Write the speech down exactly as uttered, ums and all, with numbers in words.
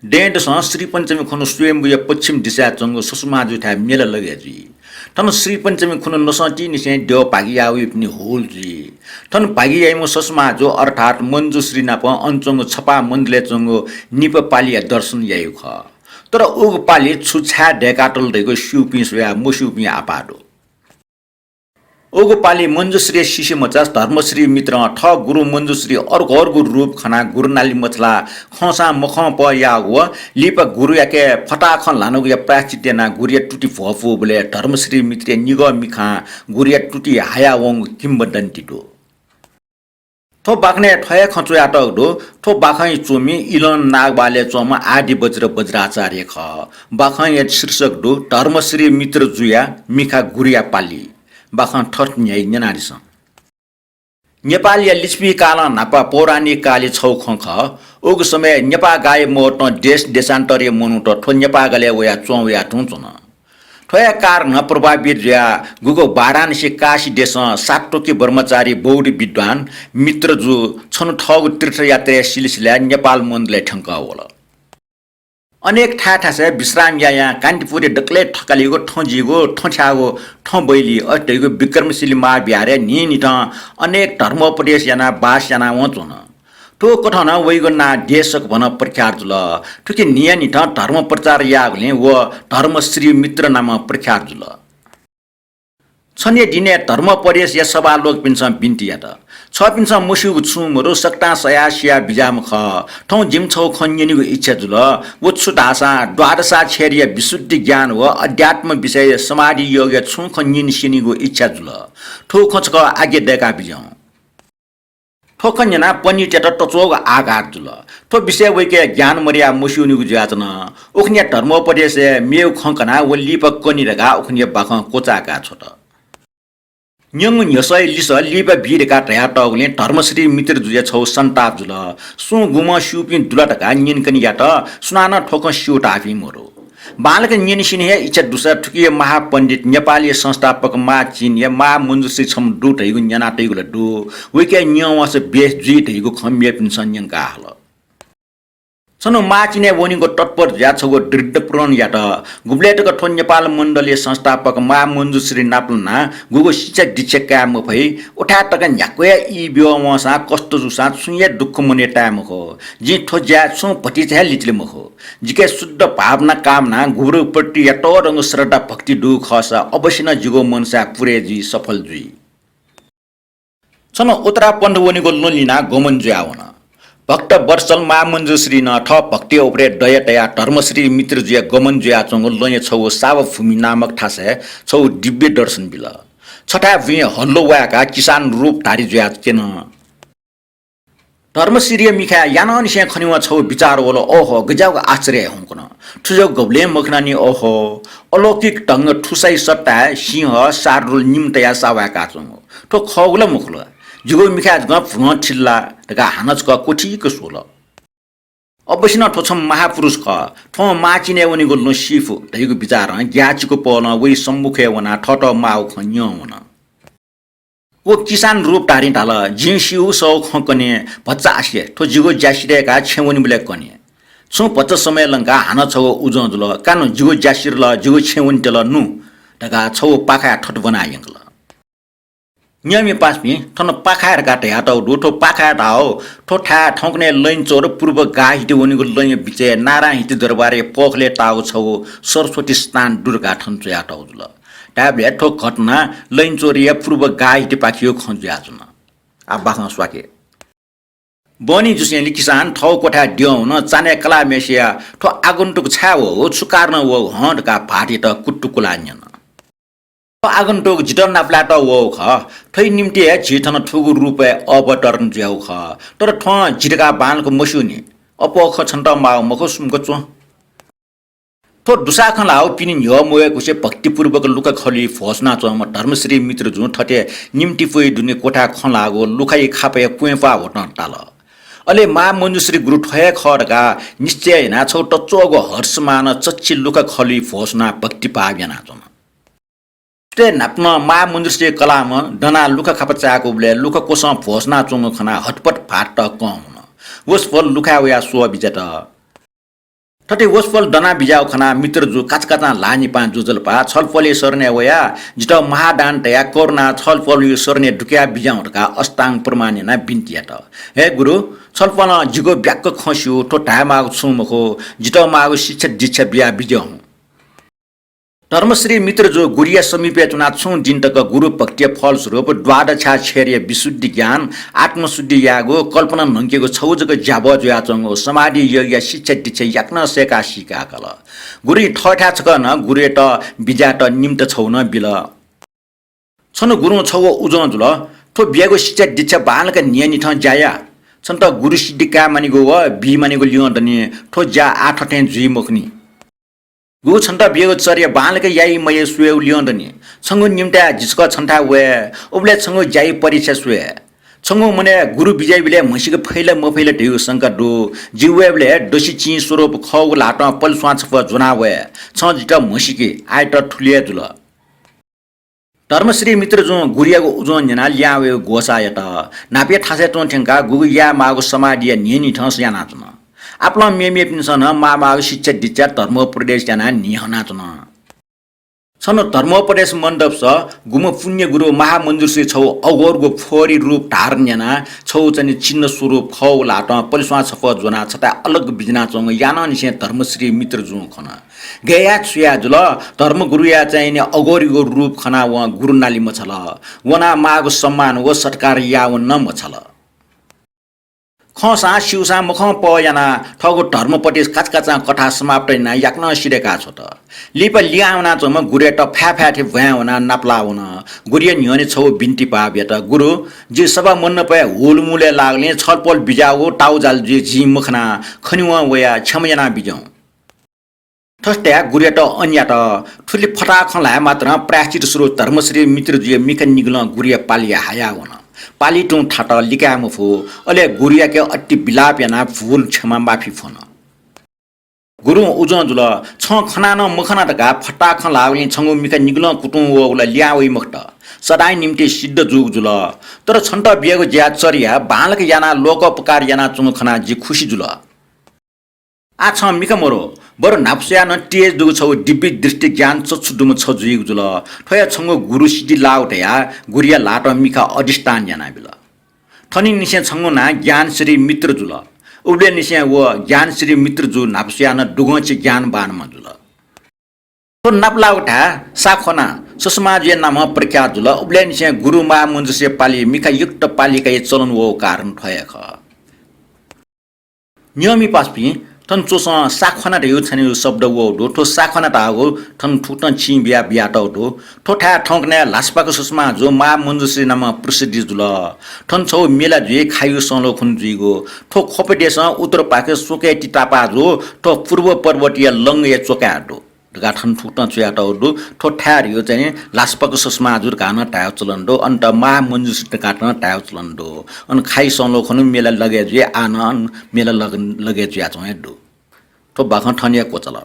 दँय्‌दसं श्रीपञ्चमी खुन्हु स्वयम्भूया पश्चिम दिशाय् च्वंगु ससुमाजुथाय् मेला लगे जुइ। थन श्रीपञ्चमी खुन्हु नसंतिनिसें द्यः भागि याः वइपिनि हुल जुइ। थन भागि याइम्ह ससुमाजु अर्थात् मञ्जुश्री नाप अन च्वंगु छपाः मण्डलय् च्वंगु निपा पालिया दर्शन याइगु खः। तर उगु पालि छु छाय् दय्‌कातल धइगु स्यूपिं स्वयाः मस्यूपिं आपाः दु। उगु पालि मञ्जुश्रीया शिष्य मचा धर्मश्री मित्रं थः गुरु मञ्जुश्री अर्गु अर्गु रूप खनाः गुरु नाली मछालाः खंसां मखंपः याःगु व लिपा गुरुयाके फताहा खँ ल्हानागुया प्रायश्चित यानाः गुरुया तुति भ्वपुबलय् धर्मश्री मित्रया निगः मिखां गुरुया तुति हायावंगु किंवदन्ती दु। थ्व बाखनय् थ्व हे खँ च्वयातःगु दु। थ्व बाखंया च्वमि इलंनागबहालय् च्वंम्ह आदिवज्र वज्राचार्य खः। बाखंया शीर्षक दु धर्मश्री मित्र जुया मिखा गुरुया पालि। बाखं थथे न्ह्याइ, न्यनादिसँ। नेपालया लिच्छवि कालं न्हापा पौराणिक कालया छगू खँ खः। उगु समयय् नेपाः गाय् मवतं देश देशान्तरया मनूत थ्व नेपाः गालय् वयाः च्वंवयाः तुं च्वन। थ्व हे कारणं प्रभावित जुयाः गुगु वाराणसी काशी देशं सात्वकी ब्रह्मचारी बौद्ध विद्वान मित्रजु छन्हु थःगु तीर्थयात्राया सिलसिलाय् नेपाल मण्डलय् थ्यंकः वल। अनेक थाय् थासय् विश्राम यायां कान्तिपुरया दकलय् थकालिगु थँ जीगु थँ थ्याःगु थँ बैली अथे धइगु विक्रमशिला महाविहारय् न्हिं न्हिथं अनेक धर्मोपदेश यानाः बास यानाः वं च्वन। थ्व कथं नं वइगु नां देश सकभनं प्रख्यात जुल। थुकी न्हिया न्हिथं धर्म प्रचार याःगुलिं व धर्मश्री मित्र नामं प्रख्यात जुल। छन्हु दिनय् धर्मोपदेशया सभालोकपिन्सं बिन्ति यात। छपिन्सं मस्यूगु छुं मरु, सकतां सयाः सिया बिज्याःम्ह खः। थौं जिमिसं छगू खँ न्यनेगु इच्छा जुल। व छु धाःसा द्वादशाक्षरया विशुद्ध ज्ञान व अध्यात्म विषयया समाधि योगया छुं खँ न्यने स्यनेगु इच्छा जुल। थ्व खँ छकः आज्ञा दय्‌का बिज्याहुँ। थ्व खँ न्यनाः पण्डितयात तच्वःगु आघात जुल। थ्व विषयय् वय्‌के ज्ञान मदयाः मस्यूनिगु जुयाच्वन। उखुन्हुया धर्मोपदेशय् मेगु खँ कनाः व लिपा कनी धकाः उखुन्हुया बाखं क्वचाय्‌का छ्वत। न्यंगु न्ह्यसःया लिसः लिपा बी धकाः धयातःगुलिं धर्मश्री मित्रजुया छगू सन्ताप जुल। सुं गुम्हं स्यूपिं दु ला धकाः न्यनेकने यात। सुनानं थ्व खँ स्यू धाःपिं मरु। बांलाक न्यने स्यने हे इच्छा दुसा थुकिया महापण्डित नेपालया संस्थापक मां चिनया मां मञ्जुश्री छम्ह दु धइगु न्यना तइगु ला दु। वय्‌कःया न्यं वंसा बेस जुइ धइगु खँ मेपिन्सं न्यंका हल। छन्हु मां चिनय् वनेगु तत्पर जुयाः छगू दृढ प्रण यात। गुबलय् तक थ्व नेपाल मण्डलया संस्थापक मां मञ्जुश्री नापलानाः गुगु शिक्षा दीक्षा काये मफइ, उथाय् तक न्ह्याक्व हे ई ब्यः वंसां कष्ट जूसां छुं हे दुःख मनय् ताये मखु। जिं थ्व ज्याय् छुं भतिचा हे लिचिले मखु। जिके शुद्ध भावना कामनां गुरुप्रति यतोधंगु श्रद्धा भक्ति दुगु खःसा अवश्य नं जिगु मनसाय पुरे जुइ, सफल जुइ। छन्हु उत्तरापन्थ वनेगु लँ लिनाः गमन जुयावन। भक्त वत्सल मां मञ्जुश्री नं थः भक्तया उपरे दया तयाः धर्मश्री मित्रजुया गमन जुयाच्वंगु लँया छगू सावभूमि नामक थासय् छगू दिव्य दर्शन बिल। छथाय् बुँइ हल्लो वाय्‌काः किसान रूपधारी जुयाः क्यन। धर्मश्रीया मिखाय् यानानिसें खनेवं छगू विचार वल, ओहो, गज्याःगु आश्चर्य हे हुँकन। थुज्याःगु गबलें मखना नि, ओहो, अलौकिक ढंग थुसाइ सत्ताय् सिंह शार्दूल निम्ह तयाः सावाय्‌काच्वंगु। थ्व खःगु ला मखु ला? जिगु मिखाय् जकं भुलं थिल ला धकाः हानं छकः क्वथिक स्वल। अवश्य नं थ्व छम्ह महापुरुष खः। थ्वं मां चिनय् वनेगु लँ सी फु धइगु विचारं ग्याःचिकु पहलं वइ सम्मुखय् वनाः थःत माःगु खँ न्यं वन। व किसान रूपधारीं धाल, जिं स्यू, सः खँ कने भचा आसे, थ्व जिगु ज्यासिरय् का छेँ वनेबलय् कने। छुं भचा समय लंकाः हानं छगू उजं जुल, का नु जिगु ज्यासिर ल, जिगु छेँ वनेत ल नु धकाः छगू पाखाय् थथे ब्वना यंकल। न्यंमि पासापिं, थन पाखाय् धकाः धयातःगु दु, थ्व पाखाय् धाः, थ्व थाय् थौंकन्हय् लैनचौर पूर्व गाःहिति वनेगु लँया बिचय् नारायणहिति दरबारया पःखलय् ताःगु छगू सरस्वती स्थान दु धकाः थन च्वयातःगु जुल। धायेबलय् थ्व घटना लैनचौरया पूर्व गाःहितिपाखेया खँ जुयाच्वन। आः बाखं स्वाके। बहनी जुसेंलि किसान थःगु क्वथाय् द्यं वन, चान्हय् कलाःम्हेसिया थ्व आगन्तुक छाय् वःगु, छु कारणं वःगु हं धकाः भाःतयात कुतुकुलाः न्यन। थ्व आगन्तुक जितः नापलायेत वःगु खः, थ्वया निंतिं हे झी थन थुगु रूपय् अवतरण जुयागु खः, तर थ्वं जि धकाः बांलाक मस्यूनि। अप्वः खँ छन्त माःगु मखु, सुम्क च्वँ। थ्व दुसा खँ ल्हाःगु पिने न्ह्यः मवय्‌कुसे भक्तिपूर्वक लुखा खलुइ भ्वसुनाच्वंम्ह धर्मश्री मित्रजुं थथे निम्तिपुइ दुने क्वथाय् खँ ल्हाःगु लुखाया खापय् क्वँय् प्वाः ह्वतं ताल। अले मां मञ्जुश्री गुरु थ्व हे खः धकाः निश्चय यानाः छगू तच्वःगु हर्षमानं चच्छि लुखा खलुइ भ्वसुनाः भक्तिभाव यानाच्वन। सुथय् न्हापां मां मञ्जुश्री कलाःम्ह दनाः लुखा खापा चाय्‌कूबलय् लुखा क्वसं भ्वसुनाच्वंगु खनाः हतपत भाःतयात कं हुन। वसपोल लुखाय् वयाः स्वः बिज्यात। थथे वसपोल दना बिज्याःगु खनाः मित्रजु काचाकाचां ल्हाः निपां ज्वजलपा छलपोलया शरणय् वयाः जितः महादान तयाः करुणां छलपोलया शरणय् दुकया बिज्याहुँ धकाः अष्टाङ्ग प्रमाण यानाः बिन्ति यात। हे गुरु, छलपोलं जिगु ब्याक्क खँ स्यू, थ्व धायेमाःगु छुं मखु, जितः माःगु शिक्षा दीक्षा बियाः बिज्याहुँ। धर्मश्री मित्रजु गुरुया समीपय् च्वनाः छुं दिं तक गुरु भक्तिया फलस्वरूप द्वादशाक्षरया विशुद्धि ज्ञान, आत्मशुद्धि यायेगु, कल्पना न्हंकेगु छगू जक ज्याभः जुयाच्वंगु समाधि योगया शिक्षा दीक्षा याकनं सय्काः सीकाः काल। गुरुं थःथाय् छकः नं गुरुयात बिज्यायेत निमित्त छगू नं बिल। छन्हु गुरुं छगू उजं जुल। थ्व बियागु शिक्षा दीक्षा बांलाक न्हियान्हिथं ज्या या। छन्त गुरु सिद्धि काये मानिगु व बी मानिगु ल्यं दनि। थ्व ज्या आः थथें जुइ मखुनि। गुरुं छन्त बियागु चर्या बांलाक याइ मयाइ स्वयेगु ल्यं दनि। छंगु निम्ताय् जि छकः छन्थाय् वये, उबलय् छंगु ज्याया परीक्षा स्वये। छंगु मनय् गुरु बिज्याइबलय् म्हसीके फइ ला मफइ ला धइगु शंका दु। जि वयेबलय् दसि चिं स्वरूप खःगु ल्हातं पलेस्वां छपः ज्वना वये। छं जितः म्हसीके, आःयात थुलि हे जुल। धर्मश्री मित्रजुं गुरुयागु उजं न्यनाः लिहां वयेगु ग्वसाः यात। न्हापाया थासय् तुं थ्यंकाः गुरुं याये माःगु समाधिया न्हियान्हिथं यानाच्वन। आपालं मेमेपिन्सं नं माः माःगु शिक्षा दीक्षा धर्मोपदेश यानाः न्हि हनाच्वन। छन्हु धर्मोपदेश मण्डपस गुम्ह पुण्य गुरु महामञ्जुश्री छगू अघोरगु फोहोरी रूप धारण यानाः छगू चाहिँ चिन्ह स्वरूप खःगु ल्हातं पलेस्वां छपः ज्वनाः छथाय् अलग बिज्यानाच्वंगु यानांनिसें धर्मश्री मित्रजुं खन। गय् याये छु याये जुल, धर्मगुरुया चाहिँ नि अघोरीगु रूप खनाः वं गुरु नाली मछाल। वनाः माःगु सम्मान व सत्कार याः वने नं मछाल। खंसां स्यूसां मखंपः यानाः थःगु धर्मोपदेश काचाकाचां कथाः समाप्त यानाः याकनं सिधय्काः छ्वत। लिपा लिहां वनाच्वंम्ह गुरुयात फाय् फाय् थें ब्वाँय् वनाः नापलाः वन। गुरुया न्ह्यःने छगू बिन्ति पाप यात, गुरु, जि सभा मण्डपय् हुलमुलय् लाःगुलिं छलपोल बिज्याःगु ताउजाल जुइ जिं मखना, खनेवं वयाः क्षमा यानाः बिज्याहुँ। थथे धयाः गुरुयात अन यात। थुलि फताहा खँ ल्हाये मात्रं प्रायश्चित स्वरूप धर्मश्री मित्रजुया मिखा निगलं गुरुया पालिइ हाया वन। पालि तुं थात, लिकाये मफु। अले गुरुयाके अति विलाप यानाः भूल क्षमा माफी फ्वन। गुरुं उजं जुल, छं खना नं मखना धकाः फताहा खँ ल्हाःगुलिं छंगु मिखा निगलं कुतुं वःगु ला लिहां वइ मखुत। सदांया निंतिं सिद्ध जूगु जुल। तर छन्त बियागु ज्या चर्या बांलाक यानाः लोकोपकार यानाच्वंगु खनाः जि खुसी जुल। आः छं मिखा मदु, बरु न्हापा स्वयाः नं तेज दुगु छगू दिव्य दृष्टि ज्ञान चक्षु दुम्ह छ जुइगु जुल। थ्व हे छंगु गुरु सिद्धि लाःगु धयाः गुरुया ल्हातं मिखां अधिष्ठान यानाबिल। थनिंनिसें छंगु नां ज्ञानश्री मित्र जुल। उबलय्‌निसें व ज्ञानश्री मित्रजु न्हापा स्वयाः नं दुगंछि ज्ञानवानम्ह जुल। थ्व नापलाःगु थाय् साख्वाना सुषमाजुया नामं प्रख्यात जुल। उबलय्‌निसें गुरु महामञ्जुश्रीया पालिइ मिखायुक्त पालिकाया चलन वःगु कारण थ्व हे खः। नियःमि पासापिं, थन च्वसं साख्वाना धयागु छन्हु शब्द वःगु दु। थ्व साख्वाना धाःगु थन थुकथं चिं बियाः बियातःगु दु। थ्व थाय् थौंकन्हय् ल्हासापाख सुषमाजु महामञ्जुश्री नामं प्रसिद्धि जुल। थन छगू मेला जुइ, खाइगु संलो खुन्हु जुइगु। थ्व ख्वप देशं उत्तरपाखे स्वकय् तितापाजु, थ्व पूर्व पर्वतया लंगया च्वकाय् दु धकाः थन थुकथं च्वयातःगु दु। थ्व थाय् धयागु चाहिँ ल्हासापाख सुषमाजु धकाः नं धायेगु चलन दु, अनंत महामञ्जुश्री धकाः नं धायेगु चलन दु। अन खाइ संलो खुन्हु मेला लगय् जुइ, आः नं अन मेला लग-, लगय् जुयाच्वं हे दु। थ्व बाखं थन हे क्वचाल।